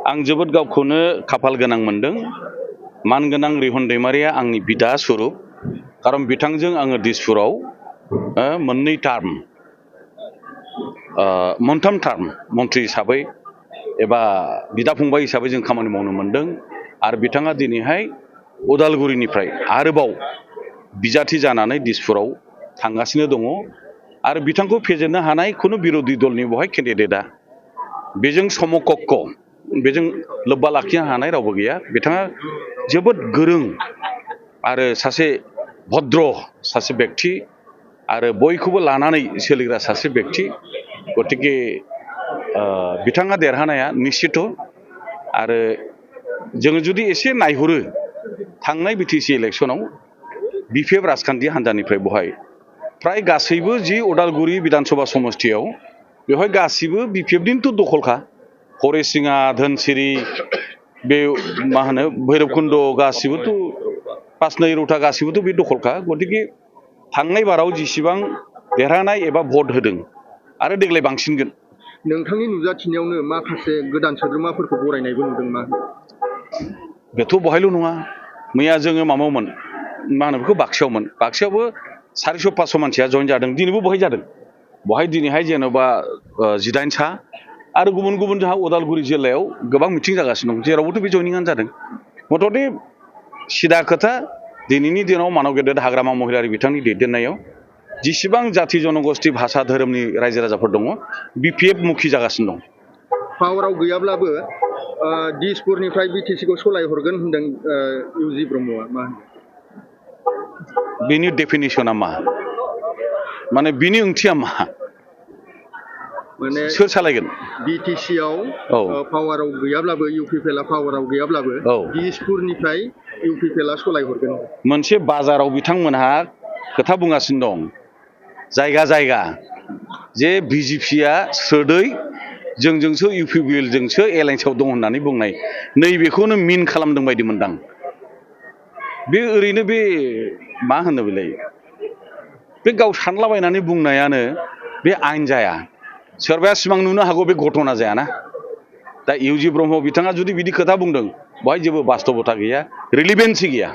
आं जोबोद गावखौनो खाफाल गोनां मोनदों। मानगोनां रिहन दैमारिया आंनि बिदा स्वरूप, खारन बिथांजों आङो दिसपुराव मोननै टार्म मोनथाम टार्म मन्थ्रि हिसाबै एबा बिदा फंबाय हिसाबै जों खामानि मावनो मोनदों। आरो बिथाङा दिनैहाय उदालगुरिनिफ्राय आरोबाव बिजाथि जानानै दिसपुराव थांगासिनो दङ। आरो बिथांखौ फेजेननो हानाय खुनु बिर'धि दलनि बेवहाय केन्डिडेटआ बेजों समकक्ष बेजों लोब्बा लाखिनो हानाय रावबो गैया। बिथाङा जोबोद गोरों आरो सासे भद्र सासे बेक्ति आरो बयखौबो लानानै सोलिग्रा सासे बेक्ति। गतिके बिथाङा देरहानाया निश्चित। आरो जोङो जुदि एसे नायहरो थांनाय बिटिसि इलेक्सनाव बिपिएफ राजखान्थि हान्जानिफ्राय बहाय फ्राय गासैबो जि उदालगुरि बिधानसभा समस्तियाव बेवहाय गासिबो बिपिएफनिनोथ' दखलखा। हरिसिङा धोनसिरि बे मा होनो भैरबकुन्द गासिबोथ' पासनै रौता गासिबोथ' बे दखलखा। गतिके थांनाय बाराव जेसेबां देरहानाय एबा भट होदों आरो देग्लाय बांसिनगोन। नोंथांनि नुजाथिनायावनो माखासे गोदान सोद्रोमाफोरखौ बरायनायबो नुदों मा? बेथ' बहायल' नङा। मैया जोङो माबायावमोन मा होनो बेखौ बाक्सायावमोन। बाक्सायावबो 400-500 मानसिया जइन जादों। दिनैबो बहाय जादों। बहाय दिनैहाय जेन'बा 19 सा आरो गुबुन गुबुन जोंहा उदालगुरि जिल्लायाव गोबां मिटिं जागासिनो दं। जेरावबोथ' बे जइनिंआनो जादों। मथथे सिदा खोथा दिनैनि दिनाव मानब गेदेर हाग्रामा महिलारि बिथांनि दैदेननायाव जेसेबां जाथि जनगोष्ठि भाषा धोरोमनि रायजो राजाफोर दङ बिपिएफ मुखि जागासिनो दं। पावाराव गैयाब्लाबो दिसपुरनिफ्राय बिटिसिखौ सलायहरगोन होनदों इउजि ब्रह्मआ। मा होनो बेनि डेफिनेसना मा? माने बिनि ओंथिया मा? माने सोर सालायगोन? बिटिसिआव पावाराव गैयाब्लाबो इउपिपिएलआ पावाराव गैयाब्लाबो दिसपुरनिफ्राय इउपिपिएलआ सलायहरगोन। मोनसे बाजाराव बिथांमोनहा खोथा बुंगासिनो दं जायगा जायगा जे बिजेपिआ स्रोदै जोंजोंसो इउपिपिएलजोंसो एलायन्सआव दं होननानै बुंनाय नैबेखौनो मिन खालामदों बायदि मोनदां। बे ओरैनो बे मा होनो बेलाय बे गाव सानलाबायनानै बुंनायानो बे आयेन जाया। सोरबाया सिमां नुनो हागौ बे घटना जायाना। दा इउजि ब्रह्म बिथाङा जुदि बिदि खोथा बुंदों बेवहाय जेबो बास्तबता गैया, रिलिभेन्सि गैया।